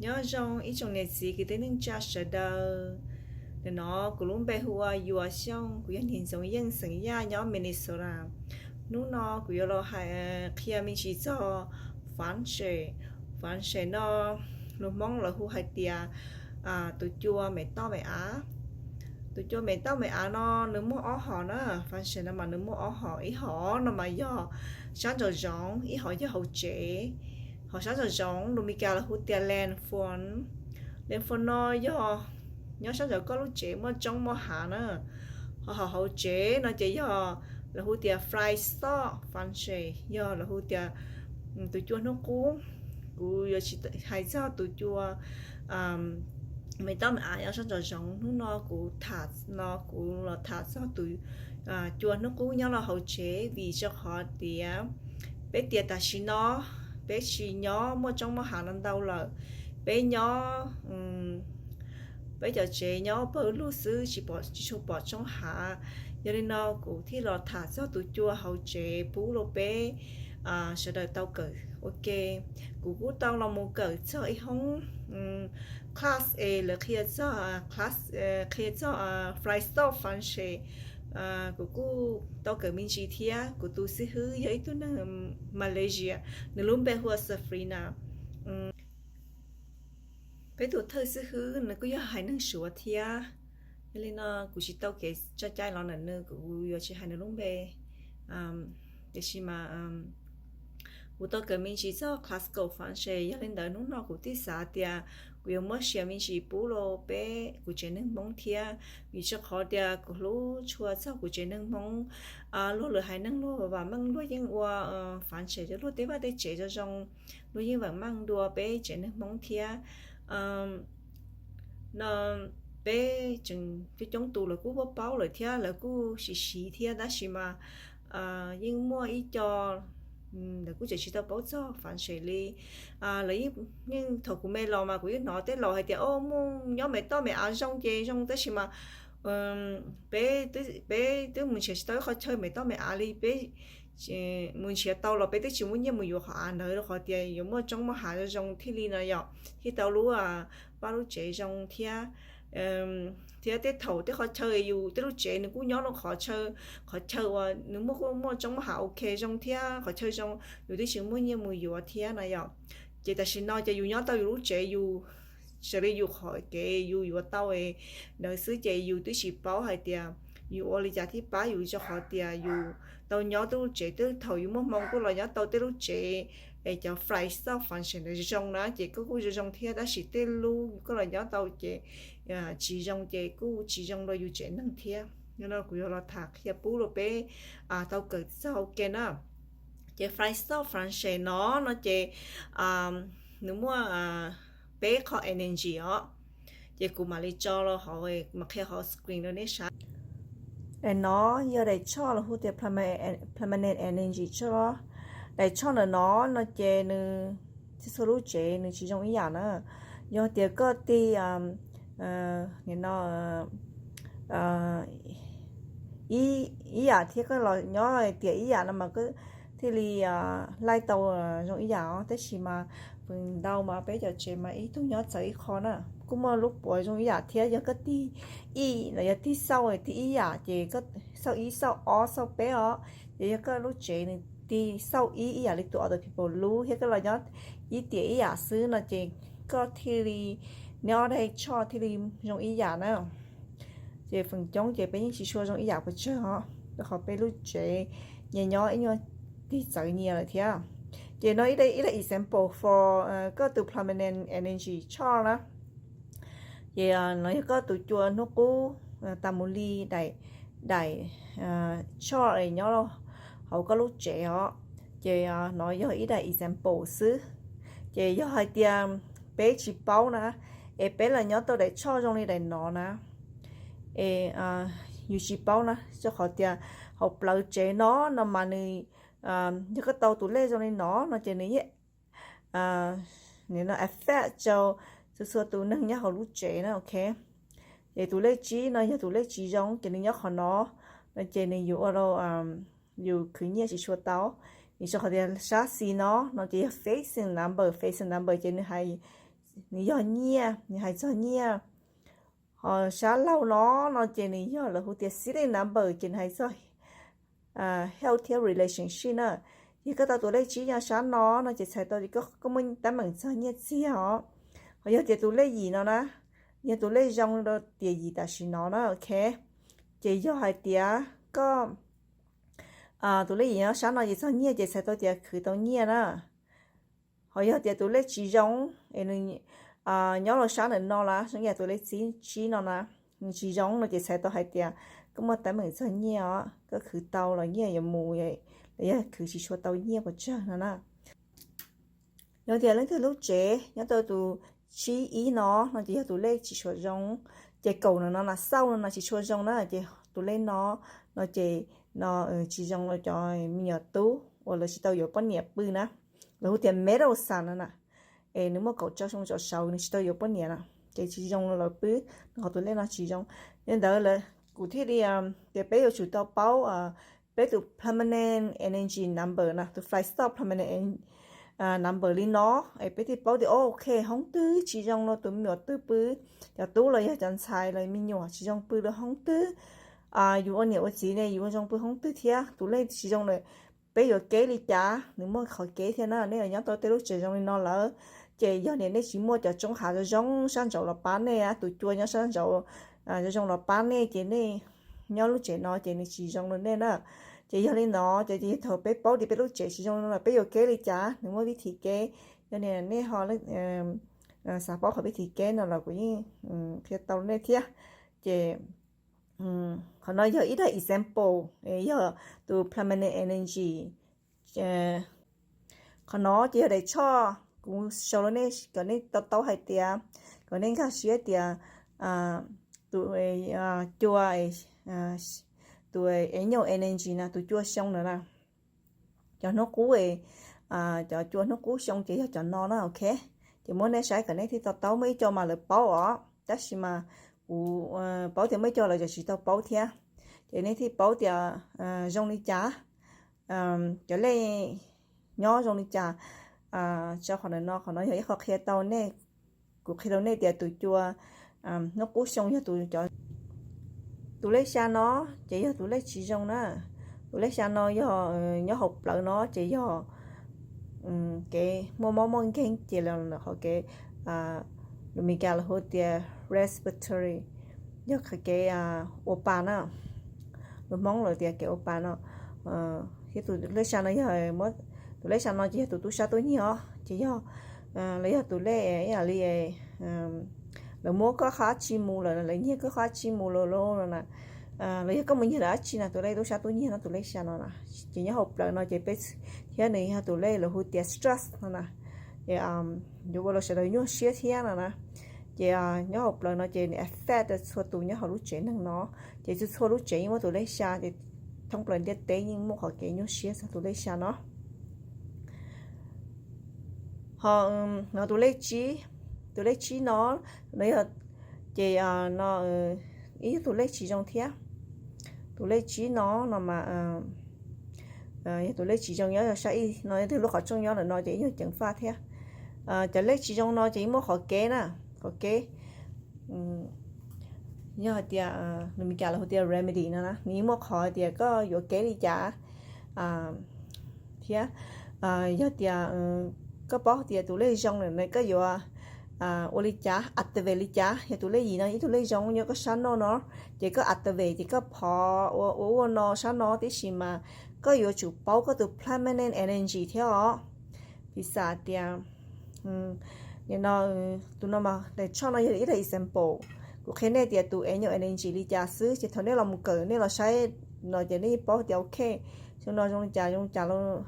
Nyob zoo ib tsoom niam txiv kwv tij neej tsa sawv daws. Nim no kuv lub npe hu ua Yuav Xyooj, kuv yog niam ntxoov yeej xeem Yaj nyob Minnesota. Hnub no kuv yuav los hais qhia me ntsis txog fai se. Fai se no lus Hmoob lawv hu hais tias tus cua me toj me av. Tus cua me toj me av no nws muaj ob hom na, fai se no mas nws muaj ob hom, ib hom no mas yog sab nraum zoov, ib hom yog hauv tsev. Hos sab nraum zoov lus Mis Kas lawv hu tias lawn fon. Lawn fon no yog nyob sab nraum koj lub tsev muaj roob muaj hav na. Hos hauv tsev no ces yog lawv hu tias fai stop fai se, yog lawv hu tias tus cua hnub qub. Kuv yuav tsis hais txog tus cua me toj me av nyob sab nraum zoov. Hnub no kuv tham no kuv los tham txog tus cua hnub qub nyob rau hauv tsev, vim rau qhov tias peb tias tam sim no peb tsis nyob muaj roob muaj hav no ntau lawm. Peb nyob, peb cov tsev nyob pawg lug xwb, tsis tshua pom roob hav. Yog li no kuv thiaj los tham txog tus cua hauv tsev pub rau peb sawv daws tau kawm ua ke. Kuv kuj tau los mus kawm txog ib hoob class es lawv qhia txog, qhia txog fai stop fai se. Kuv kuj tau kawm me ntsis thiab. Kuv tus xib hwb yog ib tug neeg Malaysia, nws lub npe hu ua Safrina. Peb tus thawj xib hwb nws kuj yog haiv neeg Suav thiab. Yog li no kuv tsis tau kev tso cai los ntawm nws, kuv yuav tsis hais nws lub npe. Tiam sis mas kuv tau kawm me ntsis txog classical fai se, yog li ntawd hnub no kuv thiaj xav tias kuv yuav muab share me ntsis pub rau peb kuv tsev neeg Hmoob thiab, vim rau qhov tias kuv hlub tshua txog kuv tsev neeg Hmoob. Luag lwm haiv neeg luag vam meej, luag yeej ua fai se rau luag tej vaj tej tsev zoo zoo, luag yeej vam meej dua peb tsev neeg Hmoob thiab. No peb tseem coob coob tus lawv kuj paub lawm thiab lawv kuj siv siv thiab, tab sis mas yeej muaj ib co lawv kuj tseem tsis tau paub txog fai se li. Lawv yeej, thaum kuv me los mas kuv yeej hnov tej laus hais tias o, muaj nyob me toj me av zoo ces zoo, tab sis mas peb twb mus nrhiav tsis tau ib qhov chaw me toj me av li, peb mus nrhiav tau los peb twb tsis muaj nyiaj mus yuav qhov av ntawd rau qhov tias yuav muaj roob muaj hav zoo zoo thiaj li no yom, thiaj tau lub vaj lub tsev zoo thiab. Thiab tej thaum tej qhov chaw yus tej lub tsev nws kuj nyob rau qhov chaw, qhov chaw uas nws muaj, kuj muaj roob muaj hav ok zoo thiab qhov chaw zoo, yus twb tsis muaj nyiaj mus yuav thiab no yom. Ces tam sim no ces yus nyob tau yus lub tsev, yus xws li yus qhov kev yus yuav tau ntawd xwb ces yus twb tsis paub hais tias yus ua li cas thiaj pab yus, rau qhov tias yus tau nyob tej lub tsev, tej thaum yus muaj hmoo kuj los nyob tau tej lub tsev es cov fai stop fai se ntawd zoo na, ces koj kuj zoo zoo thiab, tab sis tej lub koj los nyob tau ces tsis zoo ces kuj tsis zoo rau yus tsev neeg thiab. Yog no kuv yuav los tham qhia pub rau peb tau kawm txog ua ke na. Ces fai stop fai se no, no ces nws muaj peb qho energy os. Ces kuv mam li tso los hauv, mam qhia hauv screen rau nej saib. Daim no yog daim choj los hu tias permanent energy choj. Daim choj ntawm no, no ces nws txhua lub tsev nws tsis zoo ib yam na. Yog tias koj tig no ib yam thiab koj los nyob tiam ib yam no mas thiaj li laij tau zoo ib yam os. Tab sis mas feem ntau mas peb cov tsev mas ib tug nyob txawv ib qho na. Kuj muaj lub puav zoo ib yam thiab, yog koj tig ib los yog tig xauj tig ib yam ces koj xauj ib xauj ob xauj peb os. Ces yog koj lub tsev nws tig xauj ib ib yam li tus other people lub thiab koj los nyob ib tiam ib yam xwb no ces koj thiaj li, neb ob daim choj thiaj li zoo ib yam na. Ces feem coob ces peb yeej tsis tshua zoo ib yam pes tsawg os, rau qhov peb lub tsev nyias nyob ib nyuag tig txawv nyias lawm thiab. Ces no ib daim example for koj tus permanent energy choj na. Ces no yog koj tus cua hnub qub tas mus li daim, daim choj nyob hauv koj lub tsev os. Ces no yog ib daim example xwb. Ces yog hais tias peb tsis paub na, es peb los nyob tau daim choj zoo li daim no na, es yus tsis paub na, rau qhov tias hauv plawv tsev no, no mas nws, yog koj tau tus lej zoo li no no ces nws yeej affect rau txhua txhua tus neeg nyob hauv lub tsev na, ok. Ces tus lej tsib no yog tus lej tsis zoo ces nws nyob qhov no, no ces nws yuav ua rau yus khwv nyiaj tsis tshua tau. Vim rau qhov tias sab xis no, no ces yog facing number, facing number ces nws hais nws yog nyiaj, nws hais txog nyiaj. Ho sab laug no, no ces nws yog lawv hu tias serial number ces nws hais txog health thiab relationship na. Yog koj tau tus lej tsib nyob sab no no ces txhais tau tias koj muaj teeb meem txog nyiaj txiag os. Ho yog tias tus lej yim no na, yog tus lej zoo rau tiam yim tam sim no na, ok. Ces yog hais tias koj tus lej yim nyob sab no ces txog nyiaj ces txhais tau tias khwv tau nyiaj na. Ho yog tias tus lej tsis zoo es nws nyob rau sab ntawm no las, zoo yam tus lej tsib no na, nws tsis zoo no ces txhais tau hais tias koj muaj teeb meem txog nyiaj os, koj khwv tau los nyiaj yuav mus, los yog khwv tsis tshua tau nyiaj pes tsawg no na. Yog tias leej twg lub tsev nyob rau tus tsib ib no, no ces yog tus lej tsis tshua zoo. Ces kaum no no na, xauj no no tsis tshua zoo na, ces tus lej no, no ces no tsis zoo rau cov me nyuam tub uas lawv tsis tau yuav poj niam pw na. Lawv hu tias middle son no na. Es nws muaj kaum rau xyoo tso saud nws tsis tau yuav poj niam na, ces tsis zoo rau lawv pw, nws qhov tus lej no tsis zoo. Yog li ntawd kuv thiaj li tias peb yuav tsum tau paub peb tus permanent energy number na, tus Flyte Star permanent number li no, es peb thiaj paub tias ok, hoob twg tsis zoo rau tus me nyuam twg pw, cov tub los yog cov ntxhais los me nyuam tsis zoo pw rau hoob twg. Yus ua niam ua txiv ne yus ua zoo pw hoob twg thiab, tus lej tsis zoo lawm peb yuav kev li cas, nws muaj qhov kev thiab na. Nej nyob tau tej lub tsev zoo li no lawm, ces yog niam nej tsis muaj cov tsoob hav zoo zoo sab nraud los pab nej, tus cua nyob sab nraud zoo zoo los pab nej, ces nej nyob lub tsev no ces nws tsis zoo rau nej na. Ces yog li no ces thaum peb paub tias peb lub tsev tsis zoo no lawm peb yuav kev li cas, nws muaj vib thim kev. Yog niam nej ho xav paub qhov vib thim kev no los kuv yeej qhia tau nej thiab. Ces qhov no yog ib daim example, yog tus permanent energy. Qhov no ces yog daim tshoj kuv sau rau nej kom nej to taub hais tias, kom nej nkag siab tias tus cua, tus annual energy na, tus cua xyoo ntawd na, cov hnub qub, cov cua hnub qub xyoo ces yog cov no na, ok. Ces muab nej saib kom nej thiaj to taub, muaj ib co mas lawv paub os, tab sis mas kuv paub tias muaj ib co lawv tseem tsis tau paub thiab. Ces nej thiaj paub tias zoo li cas, cov lej nyob zoo li cas. Tso qhov ntawm no, qhov no yog ib qho qhia tau nej, kuv qhia rau nej tias tus cua hnub qub xyoo yog tus, tus lej xya no ces yog tus lej tsis zoo na. Tus lej xya no yog nyob hauv plawv no ces yog kev muaj mob muaj nkeeg ces los ntawm qhov kev, lus Meskas los hu tias respiratory, yog qhov kev ua pa na. Lus Hmoob lawv tias kev ua pa no. Thiab tus lej xya no yog, tus lej xya no ces yog tus tub sab tub nyiag os, ces yog, los yog tus lej ib yam li lawv muab koj qhov dab tsi mus lawm, lawv nyiag koj qhov dab tsi mus lawm los na, los yog koj mus nyiag lawv dab tsi na, tus lej tub sab tub nyiag no, tus lej xya no na, ces nyob hauv plawv no ces peb, thiab nws yog tus lej lawv hu tias stress no na, ces yuav ua rau sawv daws nyuaj siab thiab no na. Ces nyob hauv plawv no ces nws affect txhua tus nyob hauv lub tsev neeg no, ces txhua txhua lub tsev yeej muaj tus lej xya, ces thoob plaws ntiaj teb yeej muaj qhov kev nyuaj siab txog tus lej xya no. Ho no tus lej tsib, tus lej tsib no, no yog, ces no ib yog tus lej tsis zoo thiab. Tus lej tsib no, no mas yog tus lej tsis zoo nyob sab ib no, yog lub qhov rooj nyob ntawm no ces ib nyuag ceev faj thiab. Cov lej tsis zoo no ces yeej muaj qhov kev na, qhov kev. Yog hais tias lus Meskas los hu tias remedy no na, nws yeej muaj qhov tias koj yuav kev li cas thiab. Yog tias koj paub tias tus lej zoo lawm ne koj yuav ua li cas, activate li cas. Yog tus lej yim no ib tug lej zoo nyob koj sab no no, ces koj activate ces koj phov ua ua ua no sab no, tiam sis mas koj yuav tsum paub koj tus permanent energy thiab os. Piv xam tias nim no, tus no mas daim tshoj no yog ib daim example, kuv qhia nej tias tus annual energy li cas xwb, ces thaum nej los mus kawm nej los saib no ces nej yeej paub tias ok, xyoo no zoo li cas zoo li cas los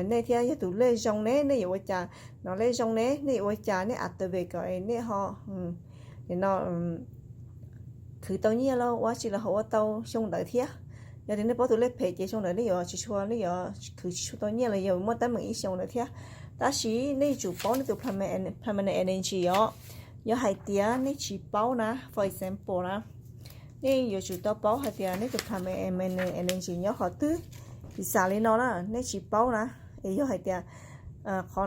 nej thiab. Yog tus lej zoo ne nej yuav ua cas, no lej zoo ne nej yuav ua cas, nej activate kom nej ho nim no khwv tau nyiaj los ua dab tsi los ho ua tau xyoo ntawd thiab. Yog tias nej paub tus lej phem ces xyoo ntawd nej yuav tsis tshua, nej yuav khwv tsis tshua tau nyiaj los yog muaj teeb meem ib xyoo ntawd thiab. Tab sis nej yuav tsum paub nej tus permanent energy os. Yog hais tias nej tsis paub na, for example na, nej yuav tsum tau paub hais tias nej tus permanent energy nyob qhov twg. Piv xam li no na, nej tsis paub na, es yog hais tias qhov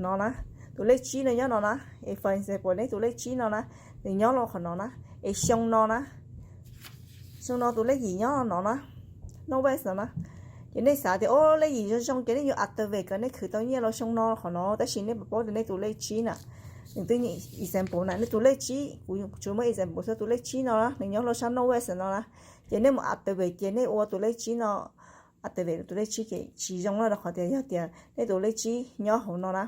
no na, tus lej tsib no nyob no na, es for example nej tus lej tsib no na, nws nyob los qhov no na, es xyoo no na, xyoo no tus lej yim nyob no na, northwest no na. Ces nej xav tias o lej yim zoo zoo ces nej yuav activate kom nej khwv tau nyiaj los xyoo no qhov no, tab sis nej puas paub tias nej tus lej tsib na, nws twb example na, nej tus lej tsib, kuv tsuas muab example xwb, tus lej tsib no na nws nyob los sab northwest no na, ces nej mus activate ces nej ua tus lej tsib no, activate tus lej tsib ces tsis zoo na, rau qhov tias yog tias nej tus lej tsib nyob hauv no na,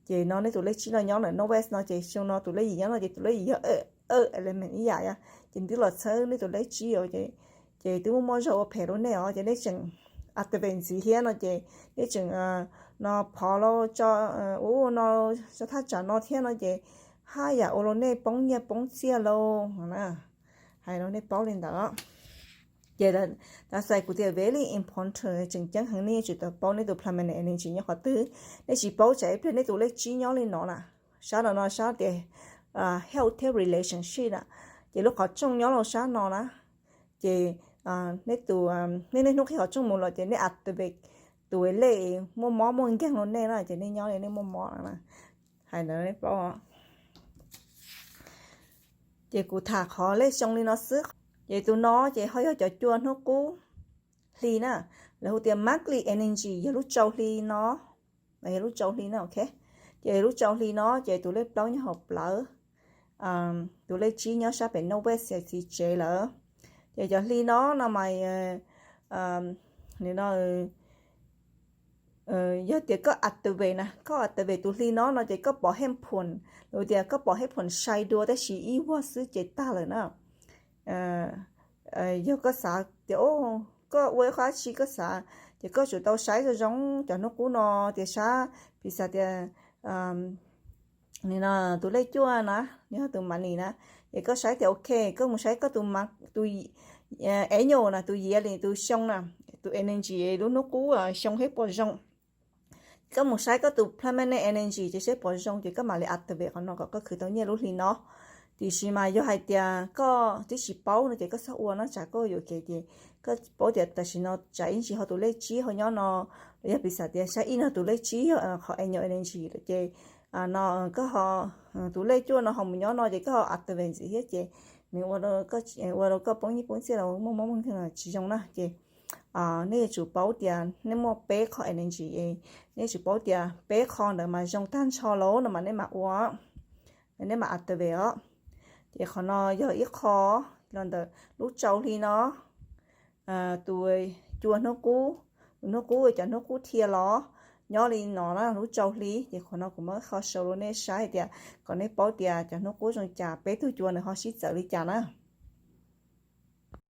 ces no nej tus lej tsib no nyob ntawm northwest no ces xyoo no tus lej yim nyob no ces tus lej yim yog element ib yam, ces twb los txhawb nej tus lej tsib os, ces twb muaj muaj zog ua phem rau nej os, ces nej tseem activate ntxiv thiab no ces nej tseem no phov los tso, ua no tso thaj tsam no thiab no ces haj yam ua rau nej poob nyiaj poob txiaj lauj na. Hais rau nej paub li ntawd. Ces that's why kuv tias very important, tseem ceeb heev nej yuav tsum tau paub nej tus permanent energy nyob qhov twg. Nej tsis paub tsam ib pliag nej tus lej tsib nyob li no na, sab no no sab tias health thiab relationship na, ces lub qhov rooj nyob rau sab no na, ces nej tus, nej niaj hnub qhib qhov rooj mus los ces nej activate tus lej muaj mob muaj nkeeg rau nej na, ces nej nyob li nej muaj mob no na. Hais ntawd nej paub. Ces kuv tham qhov lej xyoo li no xwb. Ces tus no ces ho yog cov cua hnub qub hli na, lawv hu tias monthly energy, yog lub tsau hli no, yog lub tsau hli na, ok. Ces lub tsau hli no ces tus lej plaub nyob hauv plawv, tus lej tsib nyob sab pem northwest txiv tsev lawm. Ces cov hli no no mas no yog tias koj activate na, koj activate tus hli no no ces koj pom hej phoom, lawv tias koj pom hej phoom sai dua tab sis ib vuag xwb ces tag lawm na. Yog koj xav tias koj ua ib qho dab tsi koj xav, ces koj tsum tau saib zoo zoo cov hnub qub no, tias sab, piv xam tias tus lej cuaj na, nws yog tus money na, ces koj saib tias ok, koj mus saib koj tus, tus annual na, tus yearly, tus xyoo na, tus energy lub hnub qub xyoo seb puas zoo. Koj mus saib koj tus permanent energy ces seb puas zoo ces koj mam li activate qhov no kom koj khwv tau nyiaj lub hli no. Tiam sis mas yog hais tias koj twb tsis paub no ces koj txhob ua no, tsam koj yuam kev ces koj paub tias tam sim no tsam ib ntsis ho tus lej tsib ho nyob no, los yog piv xam tias sab ib no tus lej tsib yog qhov annual energy lawm ces no koj ho, tus lej cuaj no ho mus nyob no ces koj ho activate ntxiv thiab ces nws ua rau koj poob nyiaj poob txiaj los muaj mob muaj nkeeg tsis zoo na. Ces nej yuav tsum paub tias nej muaj peb qho energy, nej yuav tsum paub tias peb qho ntawd mas zoo tag nrho lawm no mas nej mam ua, nej mam activate os. Ces qhov no yog ib qho los ntawm lub tsau hli no, tus cua hnub qub, tus hnub qub, cov hnub qub dhia los nyob li no na lub tsau hli. Ces qhov no kuv muab qho sau rau nej saib hais tias kom nej paub tias cov hnub qub zoo cas, peb tug cua nws ho sib txawv li cas na.